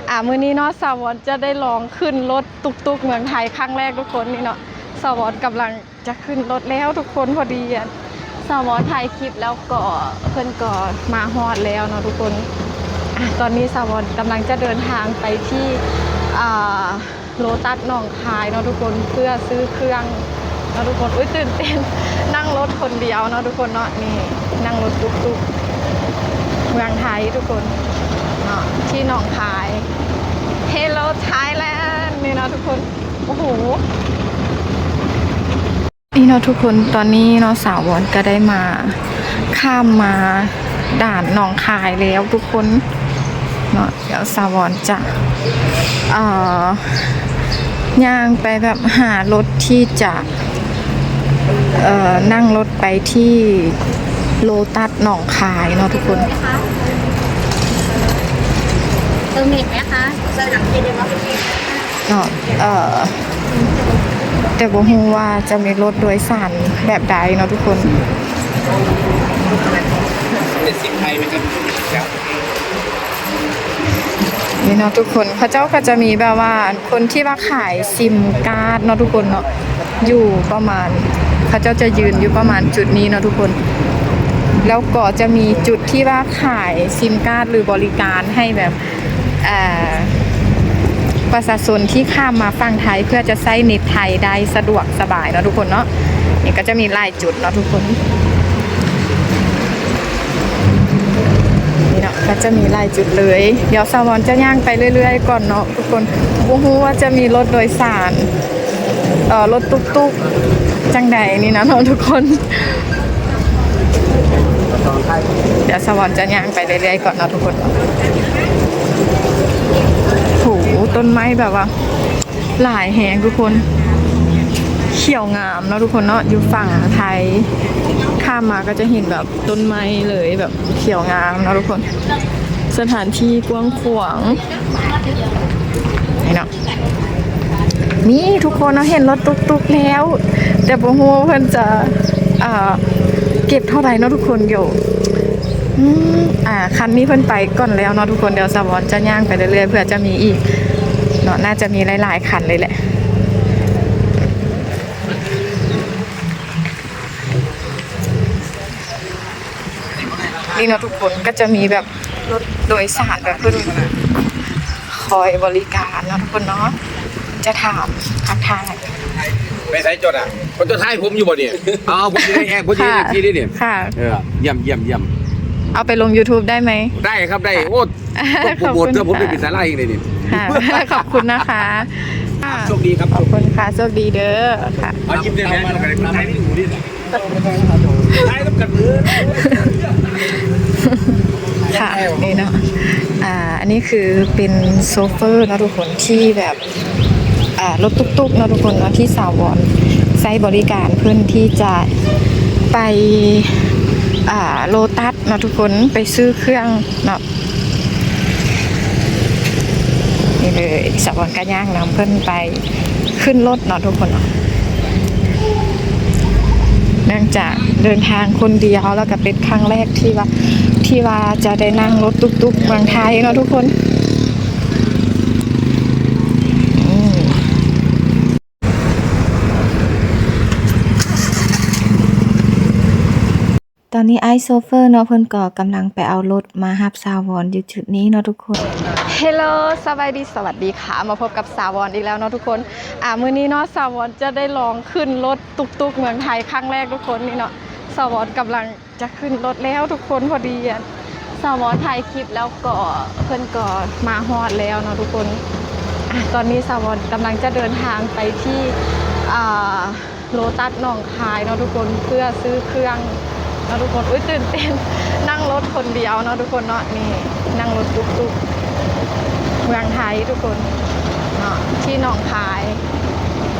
ອ່າ ມື້ນີ້ເນາະ ສາວອນຈະໄດ້ລອງຂຶ້ນລົດຕຸກໆເມືອງໄທຄັ້ງແລກທຸກຄົນ. ນີ້ເນາະ ສາວອນກຳລັງຈະຂຶ້ນລົດແລ້ວທຸກຄົນ. ພໍດີ ອາ ສາວອນຖ່າຍຄລິບແລ້ວກໍ ເພິ່ນກໍມາຮອດແລ້ວເນາະທຸກຄົນ. ອ່າ ຕອນນີ້ສາວອນກຳລັງຈະເດີນທາງໄປທີ່ ອ່າ ໂລຕັສໜອງຄາຍເນາະທຸກຄົນ ເພື່ອຊື້ເຄື່ອງເນາະທຸກຄົນ. ອຸ້ຍ ຕື່ນເຕັ້ນ ນັ່ງລົດຄົນດຽວເນາະທຸກຄົນເນາະ. ນີ້ ນັ່ງລົດຕຸກໆເມືອງໄທທຸກຄົນເນາະ ທີ່ໜອງຄາຍ. Hello Thailand ນີ້ເນາະທຸກຄົນ. ໂອ້ໂຫ ນີ້ເນາະທຸກຄົນ ຕອນນີ້ເນາະ ສາວອນກໍໄດ້ມາ ຂ້າມມາດ່ານໜອງຄາຍແລ້ວທຸກຄົນເນາະ. ດຽວສາວອນຈະ ເອີ ຍ່າງໄປແບບຫາລົດທີ່ຈະ ເອີ ນັ່ງລົດໄປທີ່ໂລຕັສໜອງຄາຍເນາະທຸກຄົນ. ເຕີມເນັດໄດ້ຄ່ະ ເນາະ ເອີ ແຕ່ບໍ່ຮູ້ວ່າຈະມີລົດໂດຍສານແບບໃດເນາະທຸກຄົນ. ເປັນຊິມໄທໄໝຄັບ? ນີ້ເນາະທຸກຄົນ ເຂົາເຈົ້າກໍຈະມີແບບວ່າ ອັນ ຄົນທີ່ວ່າຂາຍຊິມກາດເນາະທຸກຄົນເນາະ ຢູ່ປະມານ ເຂົາເຈົ້າຈະຢືນຢູ່ປະມານຈຸດນີ້ເນາະທຸກຄົນ. ແລ້ວກໍຈະມີຈຸດທີ່ວ່າຂາຍຊິມກາດ ຫຼື ບໍລິການໃຫ້ແບບ ອ່າ ປະຊາຊົນທີ່ຂ້າມມາຝັ່ງໄທ ເພື່ອຈະໃຊ້ເນັດໄທໄດ້ສະດວກສະບາຍເນາະທຸກຄົນເນາະ. ນີ້ກໍຈະມີຫຼາຍຈຸດເນາະທຸກຄົນ. ນີ້ເນາະ ກໍຈະມີຫຼາຍຈຸດເລີຍ. ດຽວສາວອນຈະຍ່າງໄປເລື້ອຍໆກ່ອນເນາະທຸກຄົນ. ບໍ່ຮູ້ວ່າຈະມີລົດໂດຍສານ ເອີ ລົດຕຸກໆຈັ່ງໃດນີ້ນະເນາະທຸກຄົນ. ດຽວສາວອນຈະຍ່າງໄປເລື້ອຍໆກ່ອນເນາະທຸກຄົນ. ໂຫ ຕົ້ນໄມ້ແບບວ່າຫຼາຍແຮງທຸກຄົນ ຂຽວງາມເນາະທຸກຄົນເນາະ. ຢູ່ຝັ່ງໄທ ຂ້າມມາກໍຈະເຫັນແບບຕົ້ນໄມ້ເລີຍ ແບບຂຽວງາມເນາະທຸກຄົນ. ສະຖານທີ່ກວ້າງຂວາງ ນີ້ເນາະ. ນີ້ທຸກຄົນ ເຮົາເຫັນລົດຕຸກໆແລ້ວ ແຕ່ບໍ່ຮູ້ວ່າເພິ່ນຈະ ອ່າ ເກັບເທົ່າໃດເນາະທຸກຄົນ. ດຽວ ອືມ ອ່າ ຄັນນີ້ເພິ່ນໄປກ່ອນແລ້ວເນາະທຸກຄົນ. ດຽວສາວອນຈະຍ່າງໄປເລື້ອຍໆ ເພື່ອຈະມີອີກເນາະ ໜ້າຈະມີຫຼາຍໆຄັນເລີຍແຫຼະ. ນີ້ເນາະທຸກຄົນ ກໍຈະມີແບບລົດໂດຍສານ ແບບເພິ່ນຄອຍບໍລິການເນາະທຸກຄົນເນາະ. ຈະຖາມທັກທາຍ ໄປໃສເຈົ້ານະ? ເຈົ້າຖ່າຍຜົມຢູ່ບໍ່ນີ້? ເອົາ ຜົມຢູ່ໃນແອັບ ເພິ່ນຢູ່ໃນທີ່ນີ້. ເອີ ຢ້ຽມໆໆ ເອົາໄປລົງຢູທູບໄດ້ໄໝ? ໄດ້ຄັບ ໄດ້. ໂອ້ ຕ້ອງໂປຣໂມດເດີ ຜົມໄດ້ເປັນດາລາອີກເດ້ນີ້. ຂອບຄຸນນະຄະ. ໂຊກດີຄັບ. ຂອບຄຸນຄ່ະ ໂຊກດີເດີ. ເອົາ ນີ້ເນາະ ອ່າ ອັນນີ້ຄືເປັນໂຊເຟີເນາະທຸກຄົນ ທີ່ແບບ ອ່າ ລົດຕຸກໆເນາະທຸກຄົນເນາະ ທີ່ສາວອນໃຊ້ບໍລິການເພິ່ນທີ່ຈະໄປ ອ່າ ໂລຕັສເນາະທຸກຄົນ ໄປຊື້ເຄື່ອງເນາະ. ນີ້ເລີຍ ສາວອນກໍຍ່າງນຳເພິ່ນໄປຂຶ້ນລົດເນາະທຸກຄົນເນາະ. ເນື່ອງຈາກເດີນທາງຄົນດຽວ ແລ້ວກໍເປັນຄັ້ງແລກທີ່ວ່າ ທີ່ວ່າຈະໄດ້ນັ່ງລົດຕຸກໆເມືອງໄທເນາະທຸກຄົນ. ອືມ ຕອນນີ້ອ້າຍໂຊເຟີເນາະ ເພິ່ນກໍກຳລັງໄປເອົາລົດມາຮັບສາວອນຢູ່ຈຸດນີ້ເນາະທຸກຄົນ. ເຮລໂລ ສະບາຍດີ ສະຫວັດດີຄ່ະ ມາພົບກັບສາວອນອີກແລ້ວເນາະທຸກຄົນ. ອ່າ ມື້ນີ້ເນາະ ສາວອນຈະໄດ້ລອງຂຶ້ນລົດຕຸກໆເມືອງໄທຄັ້ງແລກທຸກຄົນ. ນີ້ເນາະ ສາວອນກຳລັງຈະຂຶ້ນລົດແລ້ວທຸກຄົນ. ພໍດີ ສາວອນຖ່າຍຄລິບແລ້ວກໍ ເພິ່ນກໍມາຮອດແລ້ວເນາະທຸກຄົນ. ອ່າ ຕອນນີ້ສາວອນກຳລັງຈະເດີນທາງໄປທີ່ ອ່າ ໂລຕັສໜອງຄາຍເນາະທຸກຄົນ ເພື່ອຊື້ເຄື່ອງເນາະທຸກຄົນ. ອຸ້ຍ ຕື່ນເຕັ້ນ ນັ່ງລົດຄົນດຽວເນາະທຸກຄົນເນາະ. ນີ້ ນັ່ງລົດຕຸກໆເມືອງໄທທຸກຄົນເນາະ ທີ່ໜອງຄາຍ.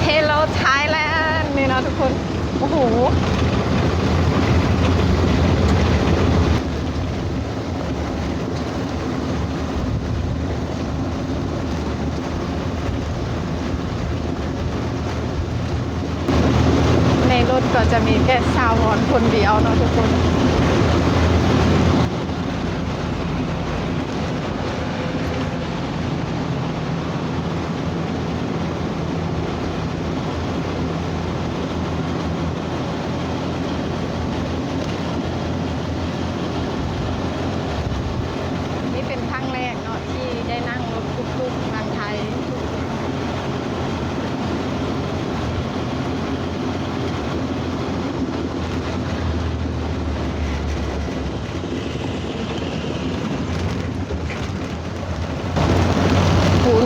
Hello Thailand ນີ້ເນາະທຸກຄົນ. ໂອ້ໂຫ ໃນລົດກໍຈະມີແຕ່ສາວອນຄົນດຽວເນາະທຸກຄົນ.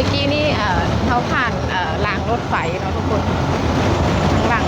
ตะกี้นี้ เอ่อ เราผ่าน เอ่อ รางรถไฟเนาะทุกคน ข้างหลัง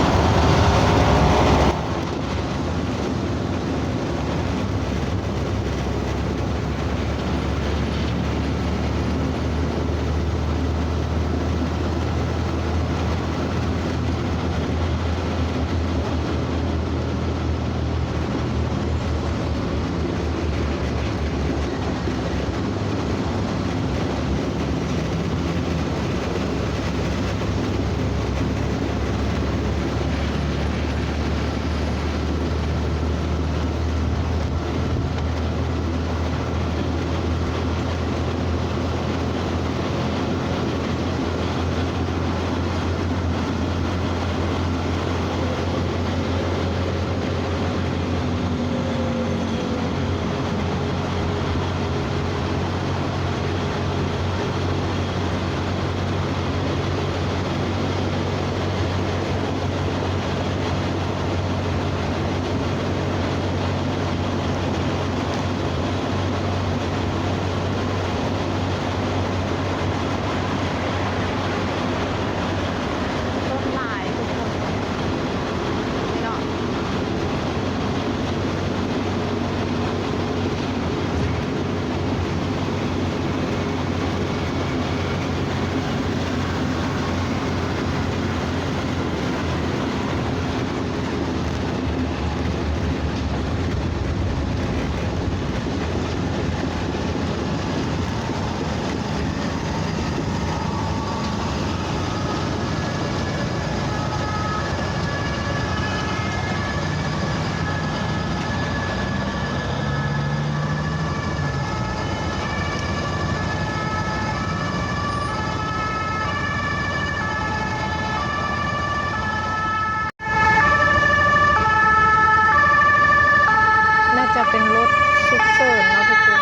รถหลายทุกคนพี่น้อง น่าจะเป็นรถฉุกเฉินเนาะทุกคน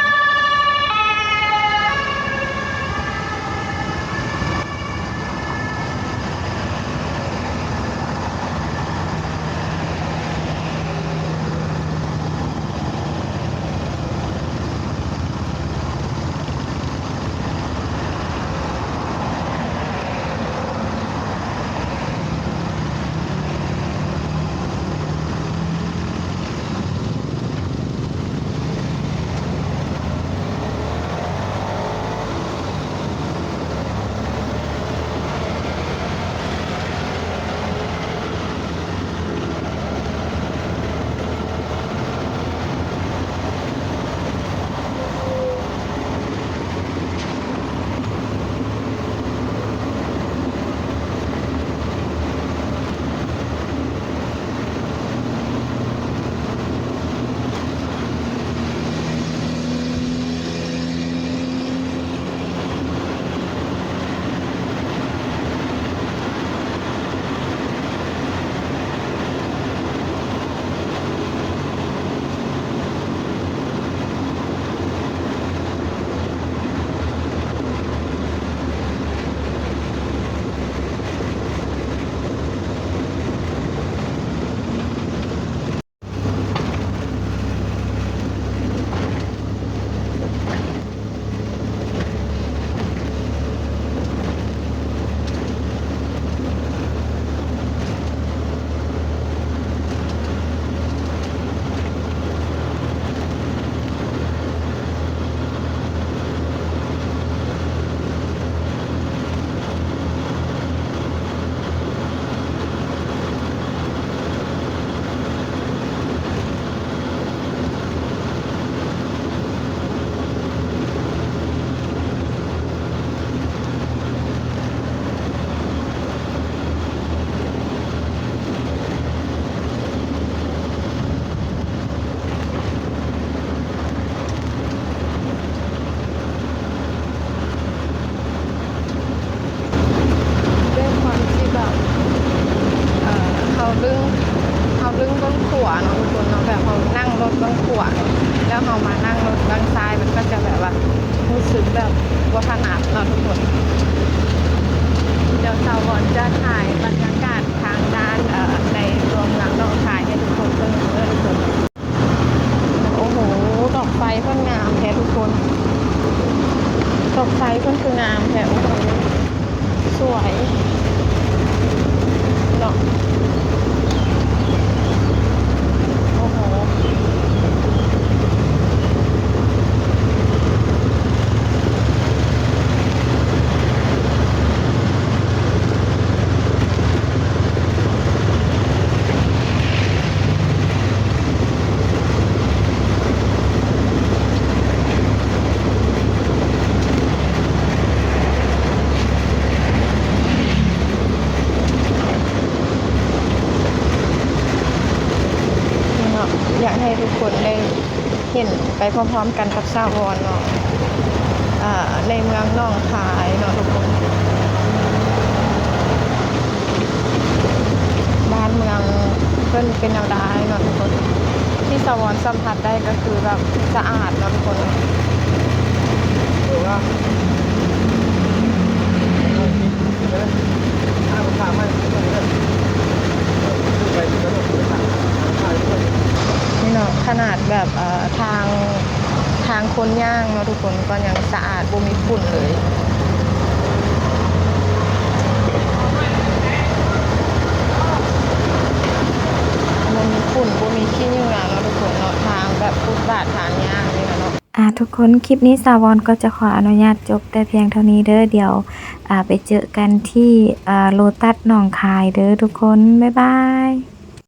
ດ້ວຍຄວາມທີ່ແບບ ເອີ ເຮົາລຶ້ງ ເຮົາລຶ້ງເບື້ອງຂວາເນາະທຸກຄົນເນາະ ແບບເຮົານັ່ງລົດເບື້ອງຂວາ ແລ້ວເຮົາມານັ່ງລົດເບື້ອງຊ້າຍ ມັນກໍຈະແບບວ່າຮູ້ສຶກແບບບໍ່ຖະໜັດເນາະທຸກຄົນ. ດຽວສາວວອນຈະຖ່າຍບັນຍາກາດທາງດ້ານ ເອີ ໃນຕົວເມືອງເນາະ ຖ່າຍໃຫ້ທຸກຄົນເບິ່ງເດີທຸກຄົນ. ໂອ້ໂຫ ດອກໄຟເພິ່ນງາມແທ້ທຸກຄົນ ຕ ດອກໄຊເພິ່ນຄືງາມແທ້ ໂອ້ໂຫ ສວຍເນາະ ໂອ້ໂຫ. ນີ້ເນາະ ຢາກໃຫ້ທຸກຄົນໄດ້ ເຫັນໄປພ້ອມໆກັນກັບສາວອອນເນາະ ເອີ ໃນເມືອງໜອງຄາຍເນາະທຸກຄົນ ບ້ານເມືອງເພິ່ນເປັນແນວໃດເນາະທຸກຄົນ ທີ່ສາວອນສຳຜັດໄດ້ກໍຄືແບບສະອາດເນາະທຸກຄົນ. ນີ້ເນາະ ຂະໜາດແບບ ເອີ ທາງ ທາງຄົນຍ່າງເນາະທຸກຄົນ ກໍຍັງສະອາດ ບໍ່ມີຝຸ່ນເລີຍ ບໍ່ມີຝຸ່ນ ບໍ່ມີຂີ້ເຫຍື້ອເນາະທຸກຄົນເນາະ ທາງແບບຟຸດບາດທາງຍ່າງນີ້ນະເນາະ. ອ່າ ທຸກຄົນ ຄລິບນີ້ສາວອນກໍຈະຂໍອະນຸຍາດຈົບແຕ່ພຽງເທົ່ານີ້ເດີ ດຽວ ອ່າ ໄປເຈີກັນທີ່ ອ່າ ໂລຕັສໜອງຄາຍເດີທຸກຄົນ ບາຍບາຍ.